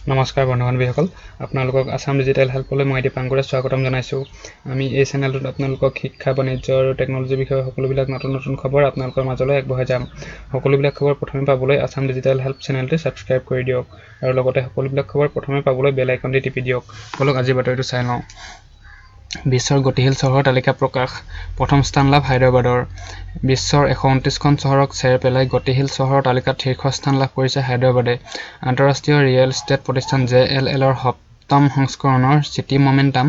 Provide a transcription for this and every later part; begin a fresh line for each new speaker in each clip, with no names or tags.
নমস্কাৰ বন্ধু বান্ধৱীসকল, আপোনালোকক আছাম ডিজিটেল হেল্পলৈ মই দীপাংকৰে স্বাগতম জনাইছোঁ। আমি এই চেনেলটোত আপোনালোকক শিক্ষা, বাণিজ্য আৰু টেকন'লজিৰ বিষয়ে সকলোবিলাক নতুন নতুন খবৰ আপোনালোকৰ মাজলৈ আগবঢ়াই যাম। সকলোবিলাক খবৰ প্ৰথমে পাবলৈ আছাম ডিজিটেল হেল্প চেনেলটো ছাবস্ক্ৰাইব কৰি দিয়ক আৰু লগতে সকলোবিলাক খবৰ প্ৰথমে পাবলৈ বেল আইকনটি টিপি দিয়ক। ব'লক, আজিৰ বাতৰিটো চাই লওঁ। বিশ্বৰ গতিশীল চহৰৰ তালিকা প্ৰকাশ, প্ৰথম স্থান লাভ হায়দৰাবাদৰ। বিশ্বৰ 129খন চহৰক চেৰ পেলাই গতিশীল চহৰৰ তালিকাত শীৰ্ষস্থান লাভ কৰিছে হায়দৰাবাদে। আন্তঃৰাষ্ট্ৰীয় ৰিয়েল ইষ্টেট প্ৰতিষ্ঠান জে এল এলৰ সপ্তম সংস্কৰণৰ চিটি মমেণ্টাম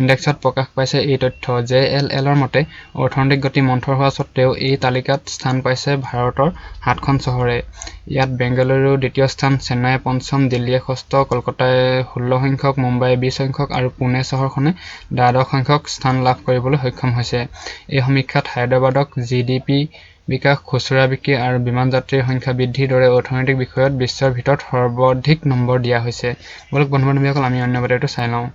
ইনডেক্সত প্ৰকাশ পাইছে এই তথ্য। জে এল এলৰ মতে, অৰ্থনৈতিক গতি মন্থৰ হোৱা সত্ত্বেও এই তালিকাত স্থান পাইছে ভাৰতৰ সাতখন চহৰে। ইয়াত বেংগালুৰু দ্বিতীয় স্থান, চেন্নাই পঞ্চম, দিল্লীয়ে ষষ্ঠ, কলকাতাই 16 সংখ্যক, মুম্বাই 20 সংখ্যক আৰু পুনে চহৰখনে দ্বাদশ সংখ্যক স্থান লাভ কৰিবলৈ সক্ষম হৈছে। এই সমীক্ষাত হায়দৰাবাদক জি ডি পি বিকাশ, খুচুৰা বিক্ৰী আৰু বিমান যাত্ৰীৰ সংখ্যা বৃদ্ধিৰ দৰে অৰ্থনৈতিক বিষয়ত বিশ্বৰ ভিতৰত সৰ্বাধিক নম্বৰ দিয়া হৈছে। ব'লক বন্ধু বান্ধৱীসকল, আমি অন্য বাতৰিটো চাই লওঁ।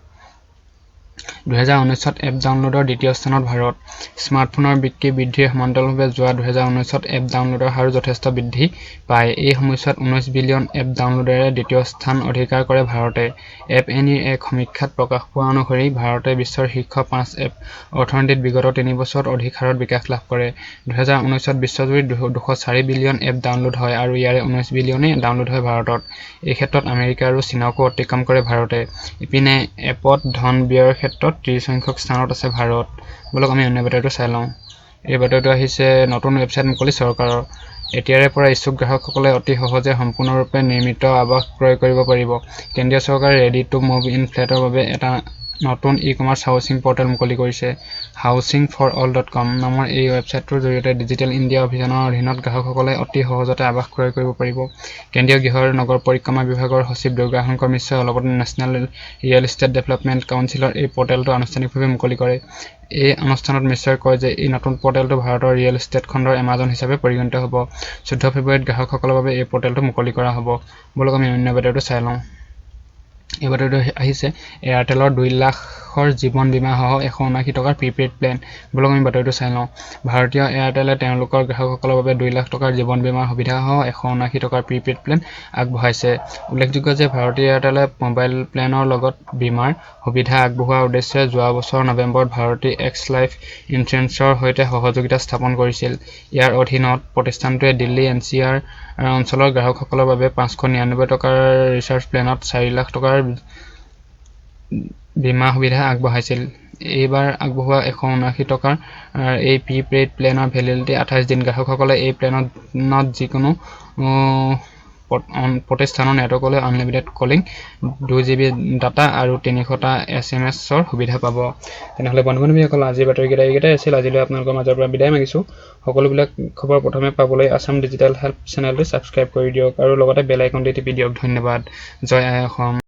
2019ত এপ ডাউনলোডৰ দ্বিতীয় স্থানত ভাৰত। স্মাৰ্টফোনৰ বিক্ৰী বৃদ্ধিৰ সমান্তৰালভাৱে যোৱা 2019ত এপ ডাউনলোডৰ হাৰো যথেষ্ট বৃদ্ধি পায়। এই সময়ছোৱাত 19 বিলিয়ন এপ ডাউনলোডেৰে দ্বিতীয় স্থান অধিকাৰ কৰে ভাৰতে। এপ এনিৰ এক সমীক্ষাত প্ৰকাশ পোৱা অনুসৰি ভাৰতে বিশ্বৰ শীৰ্ষ পাঁচ এপ অৰ্থনীতিত বিগত 3 বছৰত অধিক হাৰত বিকাশ লাভ কৰে। 2019ত বিশ্বজুৰি 204 বিলিয়ন এপ ডাউনলোড হয় আৰু ইয়াৰে 19 বিলিয়নেই ডাউনলোড হয় ভাৰতত। এই ক্ষেত্ৰত আমেৰিকা আৰু চীনকো অতিক্ৰম কৰে ভাৰতে। ইপিনে, এপত ধন ব্যয়ৰ ক্ষেত্ৰত 30 সংখ্যক স্থানত আছে ভাৰত। ব'লক, আমি অন্য বাতৰিটো চাই লওঁ। এই বাতৰিটো আহিছে, নতুন ৱেবছাইট মুকলি চৰকাৰৰ। এতিয়াৰে পৰা ইচ্ছুক গ্ৰাহকসকলে অতি সহজে সম্পূৰ্ণৰূপে নিৰ্মিত আৱাস ক্ৰয় কৰিব পাৰিব। কেন্দ্ৰীয় চৰকাৰে ৰেডি টু মুভ ইন ফ্লেটৰ বাবে এটা নতুন ই-কমাৰ্চ হাউছিং পৰ্টেল মুকলি কৰিছে। Housing for all dot com নামৰ এই ৱেবছাইটটোৰ জৰিয়তে ডিজিটেল ইণ্ডিয়া অভিযানৰ অধীনত গ্ৰাহকসকলে অতি সহজতে আৱাস ক্ৰয় কৰিব পাৰিব। কেন্দ্ৰীয় গৃহ আৰু নগৰ পৰিক্ৰমা বিভাগৰ সচিব দুৰ্গাশংকৰ মিশ্ৰই অলপতে নেশ্যনেল ৰিয়েল ইষ্টেট ডেভেলপমেণ্ট কাউন্সিলৰ এই পৰ্টেলটো আনুষ্ঠানিকভাৱে মুকলি কৰে। এই অনুষ্ঠানত মিশ্ৰই কয় যে এই নতুন পৰ্টেলটো ভাৰতৰ ৰিয়েল ইষ্টেট খণ্ডৰ এমাজন হিচাপে পৰিগণিত হ'ব। 14 ফেব্ৰুৱাৰীত গ্ৰাহকসকলৰ বাবে এই পৰ্টেলটো মুকলি কৰা হ'ব। ব'লক, আমি অন্য বাতৰিটো চাই লওঁ। এই বাতৰিটো আহিছে, এয়াৰটেলৰ 2 লাখৰ জীৱন বীমাসহ 179 টকাৰ প্ৰিপেইড প্লেন। ব'লক, আমি বাতৰিটো চাই লওঁ। ভাৰতী এয়াৰটেলে তেওঁলোকৰ গ্ৰাহকসকলৰ বাবে 2 লাখ টকাৰ জীৱন বীমাৰ সুবিধাসহ 179 টকাৰ প্ৰিপেইড প্লেন আগবঢ়াইছে। উল্লেখযোগ্য যে ভাৰতী এয়াৰটেলে মোবাইল প্লেনৰ লগত বীমাৰ সুবিধা আগবঢ়োৱাৰ উদ্দেশ্যে যোৱা বছৰৰ নৱেম্বৰত ভাৰতী এক্স লাইফ ইঞ্চুৰেন্সৰ সৈতে সহযোগিতা স্থাপন কৰিছিল। ইয়াৰ অধীনত প্ৰতিষ্ঠানটোৱে দিল্লী এন চি আৰ অঞ্চলৰ গ্ৰাহকসকলৰ বাবে 599 টকাৰ ৰিচাৰ্জ প্লেনত 4 লাখ টকাৰ বীমা সুবিধা আগবঢ়াইছিল। এইবাৰ আগবঢ়োৱা 179 টকাৰ এই প্ৰি-পেইড প্লেনৰ ভেলিডিটি 28 দিন। গ্ৰাহকসকলে এই প্লেনত যিকোনো প্ৰতিষ্ঠানৰ নেটৱৰ্কলৈ আনলিমিটেড কলিং, 2 জিবি ডাটা আৰু 300টা এছ এম এছৰ সুবিধা পাব। তেনেহ'লে বন্ধু বান্ধৱীসকল, আজিৰ বাতৰিকেইটা এইকেইটাই আছিল। আজিলৈ আপোনালোকৰ মাজৰ পৰা বিদায় মাগিছোঁ। সকলোবিলাক খবৰ প্ৰথমে পাবলৈ আছাম ডিজিটেল হেল্প চেনেলটো ছাবস্ক্ৰাইব কৰি দিয়ক আৰু লগতে বেল আইকনটি টিপি দিয়ক। ধন্যবাদ। জয় আই অসম।